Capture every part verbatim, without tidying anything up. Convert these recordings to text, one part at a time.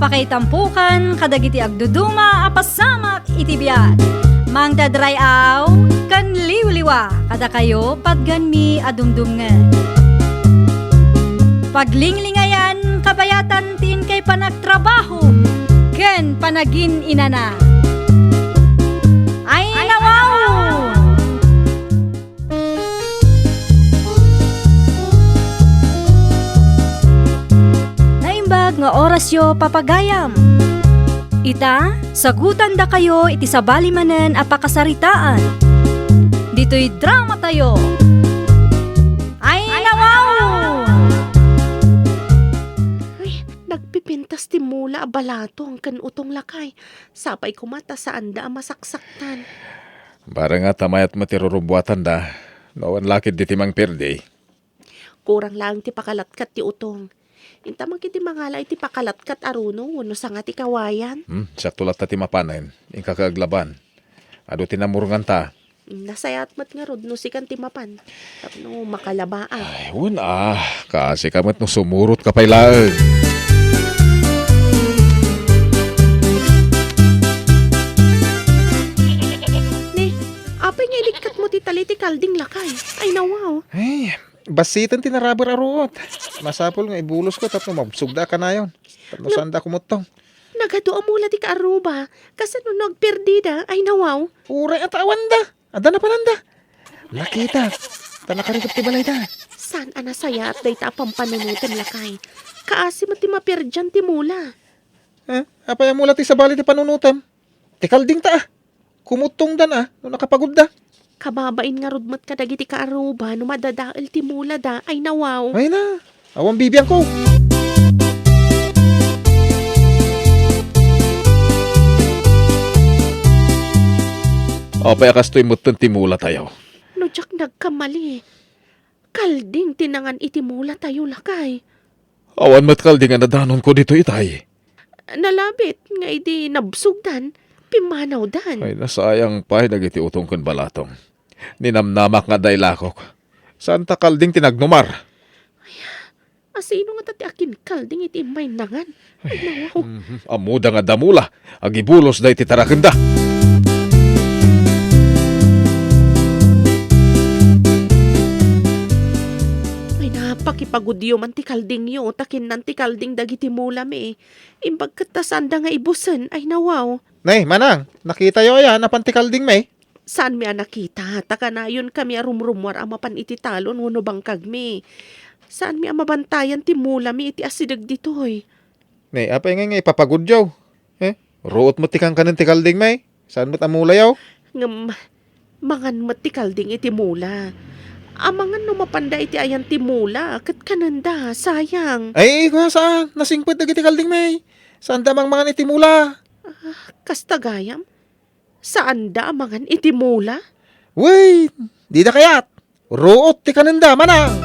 Pakaitampokan kadagiti agduduma a pasamak iti biag. Mangted ray-aw ken liwliwa kadakayo patganmi a dumdumngeg. Paglinglingayan kabayatan ti inkay panagtrabaho ken panagin-inana. Ay, nawaw! Naimbag nga orasyo, papagayam. Ita, sagutandakayo iti sabali manen a pakasaritaan. Ditoy dramatayo. Ay, nawaw! Ay, nagpipintas ti mula a balatong ken utong, lakay. Sapay koma ta saanda a masaksaktan. Bareng a ta mayat met ti rurubbuatanda, no awan la ketdi ti mangperdi. Kurang laeng ti pakalatkat ti utong. Inta man ketdi mangala iti pakalatkat a runo wenno sanga ti kawayan. Hmm, siakto latta ti mapanen. Inka ket aglaban. Adu ti namurnganta. Nasayaat met ngarud no sikan ti mapan. Tapno makalabaak. Ay, wen a. Kaasika met no sumurotka pay laeng. Ni, apay nga ilikkatmo ti tali ti kalding, lakay? Ay, nawaw. Ay, bassiten ti naraber a ruot. Masapul nga ibulosko tapno mabsogda a kanayon. Tapno saanda a kumuttong. Nagadu a mula ti kaarruba. Kasano no agperdida? Ay, nawaw. Uray a ta awanda. Adda napananda. Nakita. Ta nakarikep ti balayda. Saan a nasayaat dayta a pampanunotem, lakay? Kaasi met ti maperdian ti mula. Eh, apay a mula ti sabali ti panunotem? Ti kalding ta, a. Kumuttongdan, a, no nakapagudda. Kababain ngarud met kadagiti kaarruba no madadael ti mulada. Ay, nawaw. Ay na. Awan bibiangko. Apay a kastoy metten ti mulatayo? No diak nagkamali, kalding ti nangan iti mulatayo, lakay. Awan met kalding a nadanonko ditoy itay. Nalabit nga idi nabsogdan, pimmanawdan. Ay, nasayang pay dagiti utong ken balatong. Ninamnamak nga adda ilakok. Saan ta kalding ti nagnumar? Asino ngata ti akinkalding iti immay nangan? Ay, nawaw. Mhm. Ammoda nga adda mula. Agibulos dayta tarakenda. Ay, napakipagudyo man ti kaldingyo, ta kinnan ti kalding dagiti mulami. Imbag ket ta saanda nga ibusen. Ay, nawaw. Nay, manang, nakitayo aya napan ti kaldingmi? Saanmi a nakita, ta kanayonkami a rumrumuar a mapan iti talon wenno bangkagmi. Saanmi a mabantayan ti mulami iti asideg ditoy. Nay, apay ngay nga ipapagudyo? Eh, ruot met ti kankanen ti kaldingmi? Saan met a mulayo? Ngem, mangan met ti kalding iti mula. Amangan no mapanda iti ayan ti mula, ket kanenda, sayang. Ay, kua saan? Nasingpet dagiti kaldingmi. Saanda a mangmangan iti mula. Ah, kasta gayam? Saanda a mangan iti mula? Wen, dida kayat. Ruot ti kanenda, manang.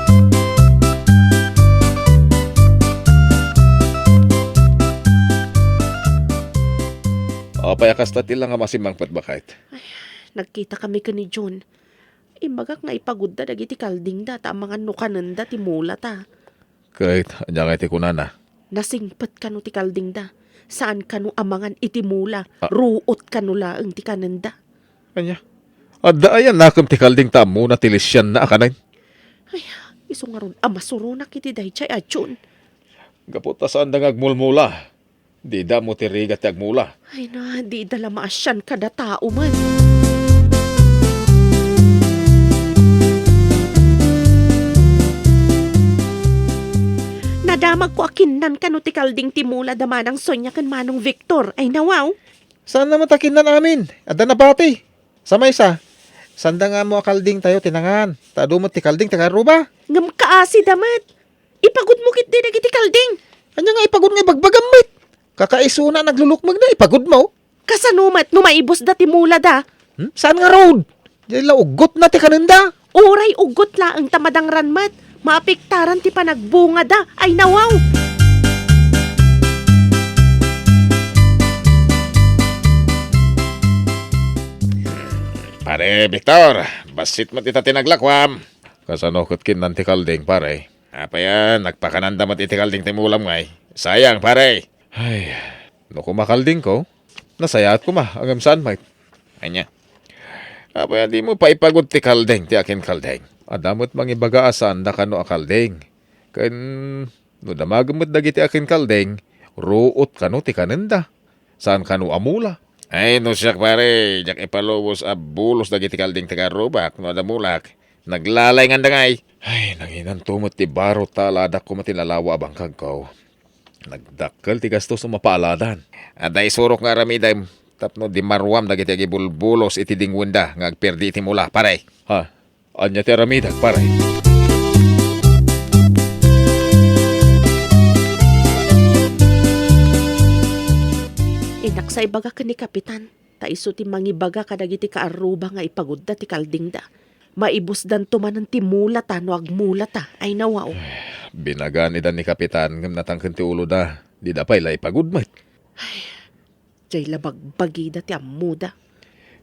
Apay a kasta ti la nga masimmangpet, baket? Ay, nagkitakami ken ni Jun. Imbagak nga ipagudda dagiti kaldingda ta amangan no kanenda ti mulata. Ket ania ngay ti kunana? Nasingpet kano ti kaldingda. Saan kano amangan iti mula. Ah. Ruot kano laeng ti kanenda. Ania? Adda aya nakem ti kalding ta ammona ti lisianna a kanen? Ay, isu ngarud a masuronak iti daydiay a Jun. Gapu ta saanda nga agmulmula. Dida ammo ti rigat ti agmula. Ay na, dida la maasian kada tao met. Nadamagko a kinnan kano ti kalding ti mula da Manang Sonia ken Manong Victor. Ay, nawaw. Saanna met a kinnan amin? Adda nabati. Sa maysa, saanda nga ammo a kaldingtayo ti nangan. Ta adu met ti kalding ti kaarruba. Ngem kaasida met. Ipagudmo ketdi dagiti kalding. Ania nga ipagud nga ibagbagam met? Kakaisuna a naglulukmegna, ipagudmo. Kasano met no maibusda ti mulada? Hmm? Saan ngarud? Diay la uggotna ti kanenda. Uray uggot laeng ta madangran met. Maapektaran ti panagbungada. Ay, nawaw! Pare Victor, bassit met ita ti naglakuam. Kasano ket kinnan ti kalding, pare? Apay a nagpakananda met iti kalding ti mulam ngay? Sayang, pare. Ay, no kumakaldingko, nasayaat koma, ngem saan met. Ania? Apay a dimo paipagud ti kalding ti akin kalding? Adda met mangibaga a saanda kano a kalding. Ken no damagem met dagiti akin kalding, ruot kano ti kanenda. Saan kano a mula. Ay, no siak, pare, diak ipalubos a bulos dagiti kalding ti karrubak no adda mulak. Naglalay nganda ngay. Ay, nanginanto met ti baro ta aladak koma ti nalawa a bangkagko. Nagdakkel ti gastos no mapaaladan. Adda isurok nga aramidem tapno di maruam dagiti agibulbulos iti dingwenda nga agperdi iti mula, pare. Ha? Ania ti aramidek, pare? Innak sa ibaga ken ni Kapitan, ta isu ti mangibaga kadagiti kaarruba nga ipagudda ti kaldingda. Maibusdanto manen ti mulata no agmulata, ay nawaw. Binagaan ida ni Kapitan ngem natangken ti uloda. Dida pay la ipagud met. Diay la bagbagida ti ammoda.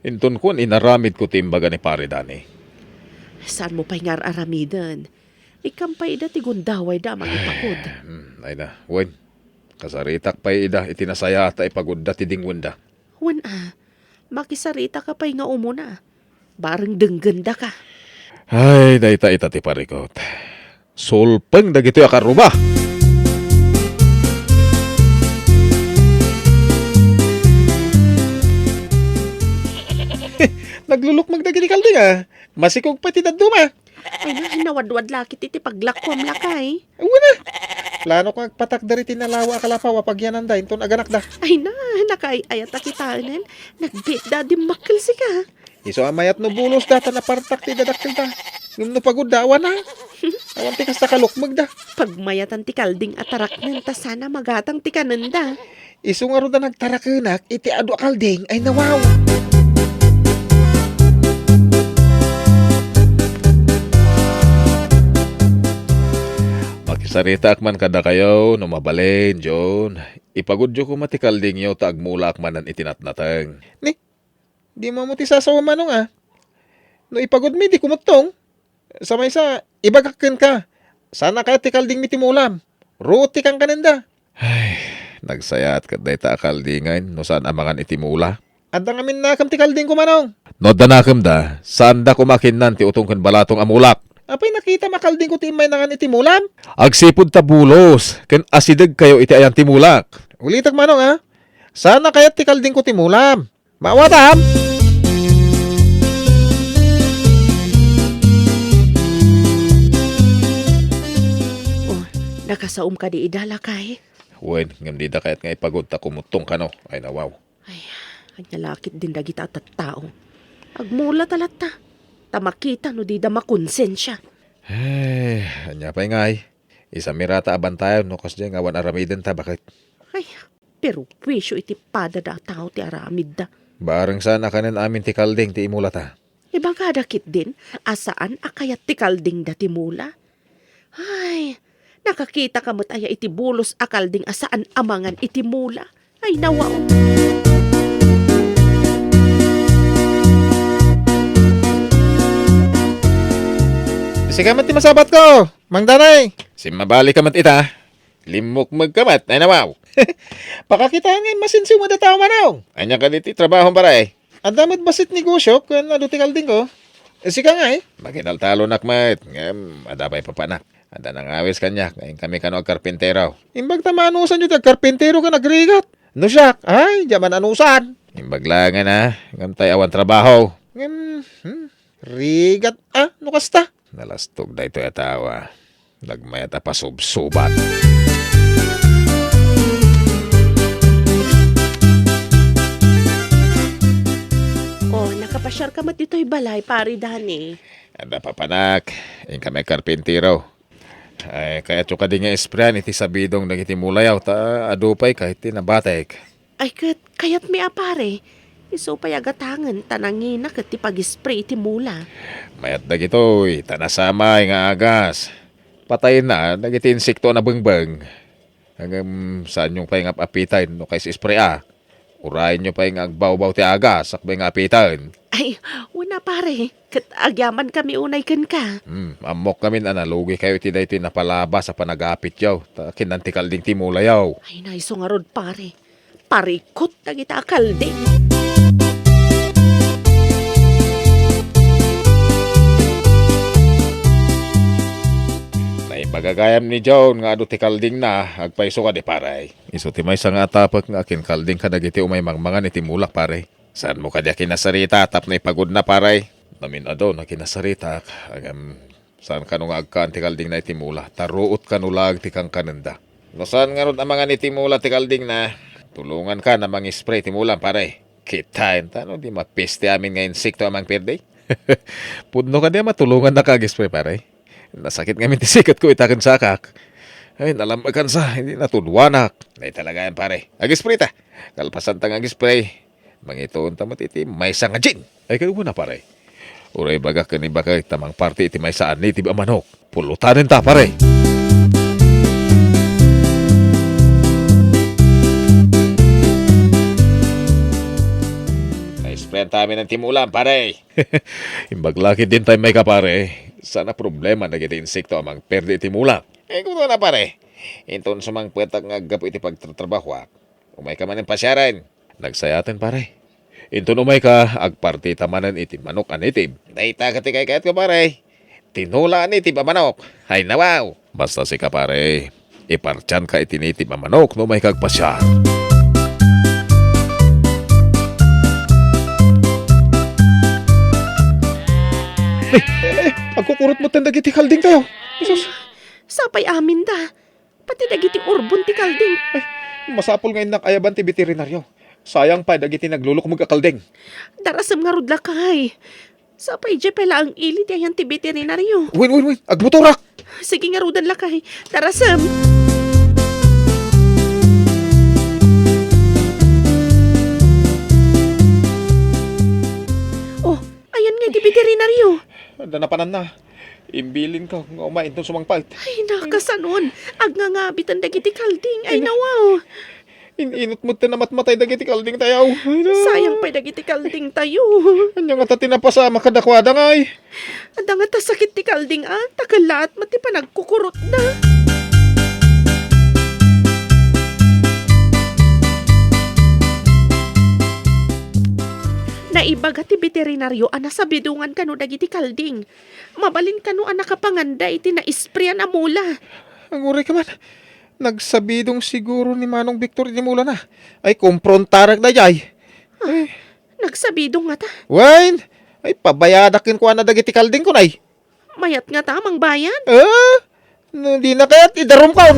Inton kuan, inaramidko ti imbaga ni Pare Dani. Saanmo pay nga ar-aramiden. Ikkam pay ida ti gundawayda a mangipagud. Hmm, ay na, wen. Kasaritak pay ida iti nasayaat a ipagudda ti dingwenda. Wen a, makisaritaka pay nga umuna. Bareng denggenda ka. Ay, dayta ita ti parikut. Sulpeng dagitoy a karruba. Naglulukmeg dagiti kalding a. Masikog pay ti dadduma. Ay na, nawadwad lakit iti paglakuam lakay. Wen a. Planok nga agpatakder iti nalawa a kalapaw a pagyananda inton aganakda. Ay na, nakaay-ayat a kitaenen. Nagbiit da a dimmakkel sika. Isu a mayat no bulos da ta napartak ti dadakkelda. Ngem no pagudda, awan a. Awan ti kasta kalukmegda. Pagmayatan ti kalding a taraknen ta sana magatang ti kanenda. Isu ngarud a nagtarakenak iti adu a kalding ay nawaw. Makisaritaak man kadakayo no mabalin, John. Ipagudyo koma ti kaldingyo ta agmulaak manen iti natnateng. Ni, dimo met ti sasawa, Manong, a. No ipagudmi, di kumuttong. Sa maysa, ibagak kenka, saan a kayat ti kaldingmi ti mulam. Ruot ti kankanenda. Ay, nagsayaat ket dayta a kaldingen no saan a mangan iti mula. Adda ngamin nakem ti kaldingko, Manong. No adda nakemda, saanda koma kinnan ti utong ken balatong a mulak. Apay nakitam a kaldingko ti immay nangan iti mulam? Agsipud ta bulos ken asidegkayo iti ayan ti mulak. Ulitek, Manong, a. Saan a kayat ti kaldingko ti mulam. Maawatam! Oh, nakasaom kadi ida, lakay? Wen, ngem dida kayat nga ipagud ta kumuttong kano. Ay, nawaw. Ay, ania la ketdin dagita a tattao. Agmula ta latta. Ta makita no dida makonsensia. Ay, ania pay ngay? Isamira ta a bantayon no kasdiay nga awan aramidenta, baket. Ay, perwisyo iti padada a tao ti aramidda. Bareng saan a kanen amin ti kalding ti imulata. Ibagada ketdin a saan a kayat ti kaldingda ti mula. Ay, nakakitaka met aya iti bulos a kalding a saan a mangan iti mula? Ay, nawaw. Sika met ti masabatko, Mang Danay. Simmabali ka met ita. Limmukmeg ka met, ay nawaw. Pakakitaen nga immasinsiw met a tao, Manong. Ania kadi ti trabahom, pare? Adda met bassit negosio ken adu ti kaldingko. Sika ngay? Makitaltalonak met, ngem adda pay papanak. Adda nangawis kaniak nga inkami kano agkarpintero. Imbag ta maanusanyo ti agkarpintero ken agrigat. No siak, ay, diak man anusan. Imbag laengen a, ngem tay awan trabaho. Ngem, hmm, rigat a, no kasta. Nalastog daytoy a tao a. Nagmayat a pasubsubat. Oh, nakapasiar ka met ditoy balay, Pare Dani? Adda papanak, inkami agkarpintero. Ay, kayatyo kadi nga isprean iti sabidong dagiti mulayaw, ta adu pay ket ti nabatek. Ay ket, kayatmi a pare, isu pay a gatangen ta nangina ket ti pag-spray iti mula. Mayat dagitoy, ta nasamay nga agas. Patayenna dagiti insekto a nabengbeng. Ngem saanyo pay nga ap-apitay no kais-spray a. Urayenyo pay nga agbawbaw ti aga, sakbay nga apiten. Ay, wen a, pare. Ket agyamankami unay kenka. Hmm, ammok ngamin a nalugikayo iti daytoy napalabas a panagapityo. Ta kinnan ti kalding ti mulayo. Ay, naiso ngarud, pare. Parikut dagita a kalding. Naibaga gayam ni John nga adu ti kaldingna, agpayso kadi, pare. Isu ti maysa nga atapek nga akinkalding kadagiti umay mangmangan iti mulak, pare. Saanmo kadi a kinasarita tapno ipagudna, pare? Namin-ado no kinasaritak, ngem saan kano nga agkaan ti kaldingna iti mula, ta ruot kano laeng ti kankanenda. No saan ngarud a mangan iti mula ti kaldingna, tulongankan a mangispray ti mula, pare. Kitaenta no di mapis ti amin nga insekto a mangperde. Pudno kadi a matulongannaka agispray, pare? Nasakit ngamin ti siketko ita ken sakak. Ay, nalammekansa, hindi natuduanak. Nay talaga yan, pare. Agispray ta. Kalpasanta nga agispray, mangituonta met iti maysa nga gin. Ay, kayat na, pare. Uray bagak ken ibakek ta mangparti iti maysa a native a manok. Pulutanenta, pare. Naisprayan ta amin ti mula, pare. Imbag la ketdin tay mayka, pare. Saan a problema dagiti insekto a mangperde iti mulak. Eh, kunana, pare. Inton sumangpetak nga aggapu iti pagtatrabahoak, umayka manen pasiaren. Nagsayaten, pare. Inton umayka, agpartita manen iti manok a native. Dayta ket ti kaykayatko, pare. Tinola a native a manok. Ay, nawaw. Basta sika, pare. Ipartianka iti native a manok no umayka agpasiar. Ay, ay, ay, agkukurot metten dagiti kaldingtayo. Jesus. Sapay aminda. Pati dagiti urbon ti kalding. Ay, masapul nga innak ayaban ti beterinario. Sayang pay dagiti naglulukmeg a kalding. Darasem ngarud, lakay. Sapay idiay pay laeng ili ti ayan ti beterinario. Wen, wen, wen. Agmotorak. Sige ngaruden, lakay. Darasem. Oh, ayan nga iti beterinario. Adda napananna. Imbilinko nga umay inton sumangpet. Ay, nakasanon. Agngangabitan dagiti kalding. Ay, nawaw. In-inut met ti namatmatay dagiti kaldingtayo. Ay, na. Sayang pay dagiti kaldingtayo. Ania ngata ti napasamak kadakuada, ngay? Adda ngata sakit ti kalding, a, ta kellaat met ti panagkukurotda. Naibaga ti beterinario a nasabidongan kano dagiti kalding. Mabalin kano a nakapanganda iti naisprayan a mula. Aguray ka man. Nagsabidong siguro ni Manong Victor iti mulana. Ay, kumprontarak daydiay. Ah, ay. Nagsabidong ngata? Wen, ay, pabayadak kenkuana dagiti kalding ko, nay. Mayat ngata a mangbayad? Ah, no, di na kayat idarumkon.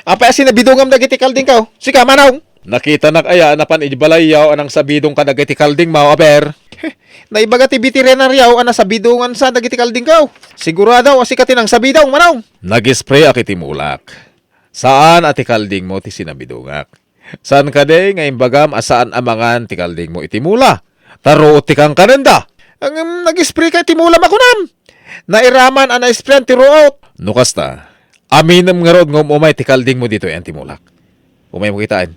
Apay a sinabidongam dagiti kaldingko? Sika, Manong? Nakitanak aya a napan iti balayyo a nangsabidong kadagiti kaldingmo, aber? Naibaga ti beterinario a nasabidongansa dagiti kaldingko. Sigurado a sika ti nangsabidong, Manong? Nag-sprayak iti mulak. Saan a ti kaldingmo ti sinabidongak. Saan kadi nga imbagam a saan a mangan ti kaldingmo iti mula? Ta ruot ti kankanenda. Ngem nag-spray ka iti mula, makunam. Nairaman a na-sprayan ti ruot. No kasta, aminem ngarud nga um-umay ti kaldingmo ditoy anti mulak. Umaymo kitaen.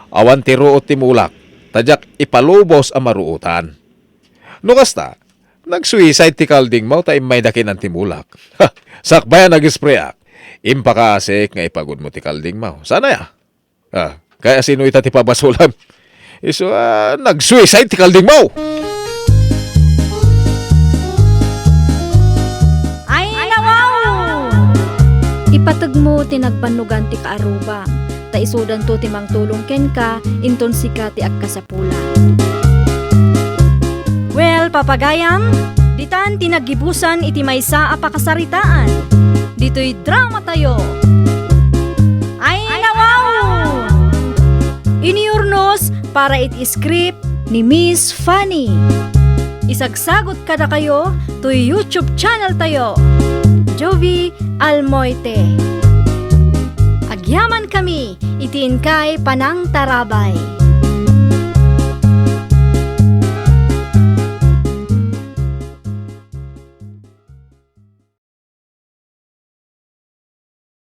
Awan ti ruot ti mulak, ta diak ipalubos a maruotan. No kasta, nag-suicide ti kaldingmo ta immayda kinanti mulak. Ha! Sakbay a nag-sprayak, impakasik nga ipagudmo ti kaldingmo. Saan aya? Ah, kaya sino ita ti pabasolam? Isu a nag-suicide ti kaldingmo! Ay, nawaw! Ipategmo ti nagbannogan ti kaarrubam, ta isudanto ti mangtulong kenka inton sika ti agkasapula. Well, papagayam, ditan ti naggibusan iti maysa a pakasaritaan. Ditoy dramatayo. Ay, nawaw! Iniurnos para iti script ni Miss Fanny. Isagsagut kadakayo toy YouTube channel tayo, Jovie Almoite. Agyaman kami iti inkay panangtarabay.